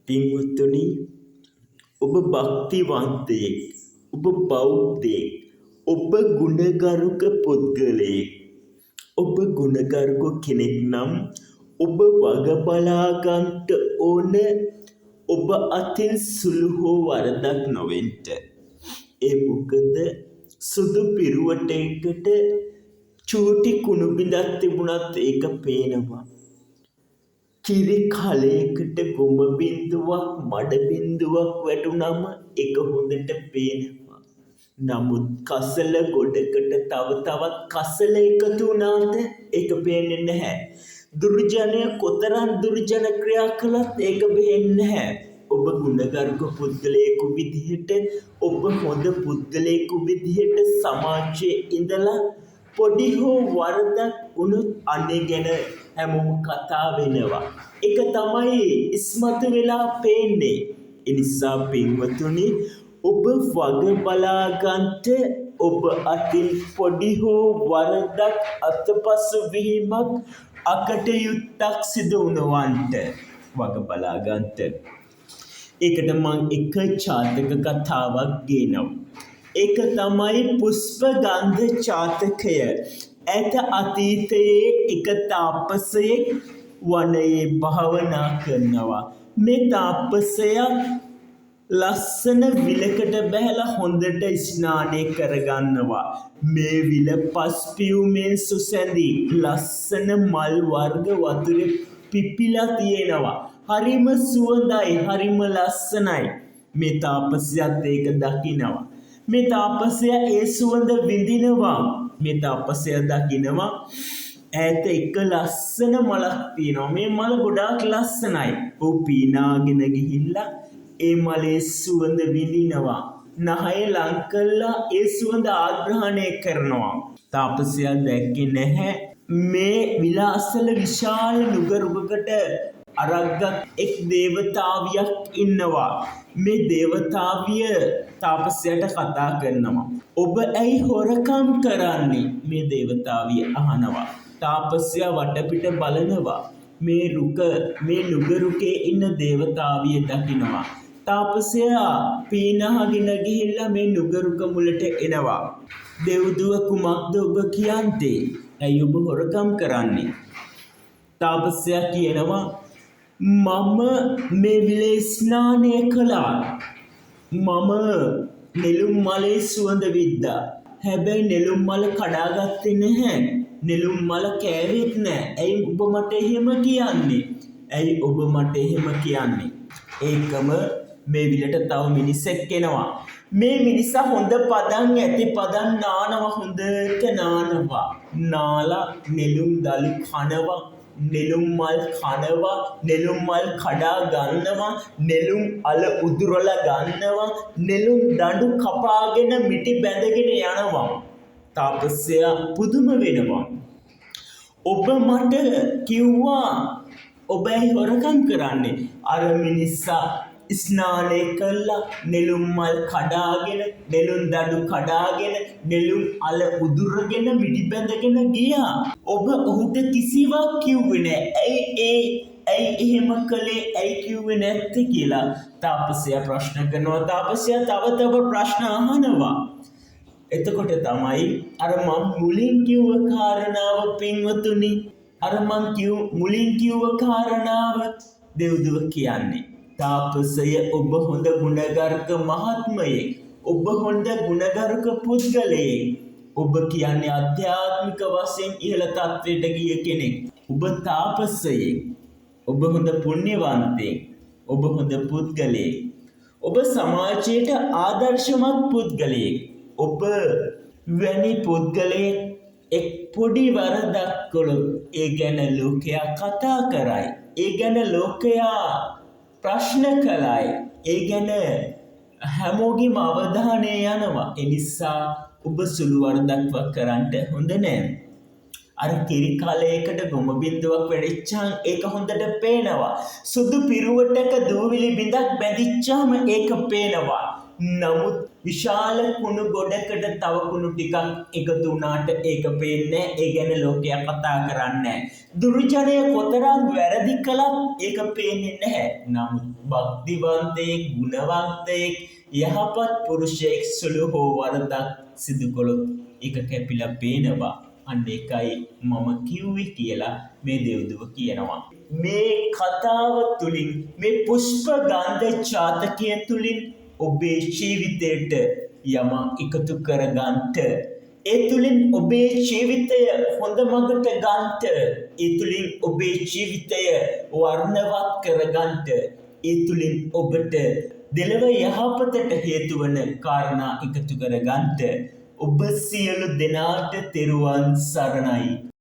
පින්වත්නි, ඔබ භක්තිවන්තයෙක්, ඔබ බෞද්ධයෙක්, ඔබ ගුණගරුක පුද්ගලයෙක්. ඔබ ගුණගරුක කෙනෙක් නම් ඔබ වග බලා ගන්නට ඕන ඔබ අතින් සුළු හෝ වරදක් නොවෙන්න. ඒ මොකද සුදු පිරුවටයකට චූටි කුණු බිඳක් තිබුණත් ඒක පේනවා. කිරි කලයකට ගොම බින්දුවක් මඩ බින්දුවක් වැටුනම ඒක හොඳට පේනවා. නමුත් කසල ගොඩකට තව තවත් කසල එකතු වුණාට ඒක පේන්නේ නැහැ. දුර්ජනය කොතරම් දුර්ජන ක්‍රියා කළත් ඒක පේන්නේ නැහැ. ඔබ ගුණගරුක පුද්ගලයෙකු විදිහට, ඔබ හොඳ පුද්ගලයෙකු විදිහට සමාජයේ ඉඳලා පොඩි හෝ වරදක් වුණොත් අනේ ගැන හැමෝම කතා වෙනවා. ඒක තමයි ඉස්මතු වෙලා පේන්නේ. ඒ නිසා පින්වතුනි, ඔබ වග බලා ගන්නට ඔබ අතින් පොඩි හෝ වරදක් අතපසු වීමක් අකටයුත්තක් සිදු වුණවන්ට වග බලා ගන්නට. ඒකට මං එක ජාතක කතාවක් ගේනවා. ඒක තමයි පුෂ්පගන්ධ ජාතකය. ඈත අතීතයේ එක තාපසයෙක් වනයේ භාවනා කරනවා. මේ තාපසයා ලස්සන විලකට බැහැලා හොඳට ස්නානය කරගන්නවා. මේ විල පස් පියුමෙන් සුසැඳි ලස්සන මල් වර්ග වතුරේ පිපිලා තියෙනවා. හරිම සුවඳයි, හරිම ලස්සනයි. මේ තාපසයාත් ඒක දකිනවා. මේ තාපසයා ඒ සුවඳ විඳිනවා. මේ තාපසයා දකිනවා ඈත එක ලස්සන මලක් තියෙනවා. මේ මල ගොඩාක් ලස්සනයි. ඔහු පීනාගෙන ගිහිල්ලා ඒ මලේ සුවඳ විඳිනවා. නහය ලං කළා ඒ සුවඳ ආග්‍රහණය කරනවා. තාපසයා දැක්කේ නැහැ මේ විලාසල විශාල නුගරුගකට අරක්ගත් එක් දේවතාවියක් ඉන්නවා. මේ දේවතාවිය තාපසයාට කතා කරනවා. ඔබ ඇයි හොරකම් කරන්නේ? මේ දේවතාවිය අහනවා. තාපසයා වටපිට බලනවා. මේ රුක, මේ නුගරුකේ ඉන්න දේවතාවිය දකිනවා. තාපසයා පීනහගෙන ගිහිල්ලා මේ නුගරුක මුලට එනවා. දෙව්දුව කුමක්ද ඔබ කියන්නේ? ඇයි ඔබ හොරකම් කරන්නේ? තාපසයා කියනවා, මම මේ විලේ ස්නානය කළා. මම නෙළුම් මලේ සුවඳ විද්දා. හැබැයි නෙළුම් මල කඩාගත්තේ නැහැ. නෙළුම් මල කෑවෙත් නෑ. ඇයි ඔබ මට එහෙම කියන්නේ? ඇයි ඔබ මට එහෙම කියන්නේ? ඒකම මේ විලට තව මිනිසෙක් එනවා. මේ මිනිසා හොඳ පදන් ඇති පදන් නානවා, හොඳට නානවා. නාලා නෙළුම් දළු කනවා, නෙළුම් මල් කනවා, නෙළුම් මල් කඩා ගන්නවා, නෙළුම් අල උදුරලා ගන්නවා, නෙළුම් දඬු කපාගෙන මිටි බැඳගෙන යනවා. තාපසයා පුදුම වෙනවා. ඔබ මට කිව්වා ඔබ ඇයි හොරකම් කරන්නේ? අර මිනිසා ස්නානය කළා, නෙළුම් මල් කඩාගෙන, නෙළුම් දඬු කඩාගෙන, නෙළුම් අල උදුරගෙන මිටි බැඳගෙන ගියා. ඔබ ඔහුට කිසිවක් කිව්වේ නෑ. ඇයි එහෙම කළේ? ඇයි කිව්වේ නැත්තේ කියලා තාපසයා ප්‍රශ්න කරනවා. තාපසයා තව තව ප්‍රශ්න අහනවා. එතකොට තමයි අර මං මුලින් කිව්ව කාරණාව පින්වතුනි, අර මං මුලින් කිව්ව කාරණාව දෙව්දුව කියන්නේ. තාපසය, ඔබ හොඳ ගුණගරුක මහත්මයෙක්, ඔබ හොඳ ගුණගරුක පුද්ගලයෙක්, ඔබ කියන්නේ ආධ්‍යාත්මික වශයෙන් ඉහළ තත්ත්වයට ගිය කෙනෙක්, ඔබ තාපසයෙක්, ඔබ හොඳ පුණ්‍යවන්තයෙක්, ඔබ හොඳ පුද්ගලයෙක්, ඔබ සමාජයට ආදර්ශමත් පුද්ගලයෙක්. ඔබ වැනි පුද්ගලයෙක් එක් පොඩි වරදක් කළොත් ඒ ගැන ලෝකයා කතා කරයි, ඒ ගැන ලෝකයා ප්‍රශ්න කළයි, ඒ ගැන හැමෝගෙම අවධානය යනවා. ඒ නිසා ඔබ සුළු වරදක්වත් කරන්නට හොඳ නෑ. අර කිරි කලයකට ගොම බින්දුවක් වැටිච්චාම ඒක හොඳට පේනවා. සුදු පිරුවටක දූවිලි බිඳක් බැඳිච්චාම ඒක පේනවා. නමුත් විශාල කුණු ගොඩකට තව කුණු ටිකක් එකතු වුණාට ඒක පේන්නේ, ඒ ගැන ලෝකයා කතා කරන්නේ. දුර්ජනය කොතරම් වැරදි කළත් ඒක පේන්නේ නැහැ. නමුත් භක්තිවන්තයෙක්, ගුණවන්තයෙක්, යහපත් පුරුෂයෙක් සුළු හෝ වරදක් සිදු කළොත් ඒක කැපිලා පේනවා. අන්න ඒකයි මම කිව්වේ කියලා මේ දෙව්දුව කියනවා. මේ කතාව තුළින්, මේ පුෂ්ප ගන්ධ ජාතකය තුළින් ඔබේ ජීවිතයට යමක් එකතු කරගන්නට, ඒ තුළින් ඔබේ ජීවිතය හොඳ මඟට ගන්නට, ඒ තුළින් ඔබේ ජීවිතය වර්ණවත් කරගන්නට, ඒ තුළින් ඔබට දෙලොව යහපතට හේතු වන කාරණා එකතු කරගන්නට, ඔබ සියලු දෙනාට තෙරුවන් සරණයි.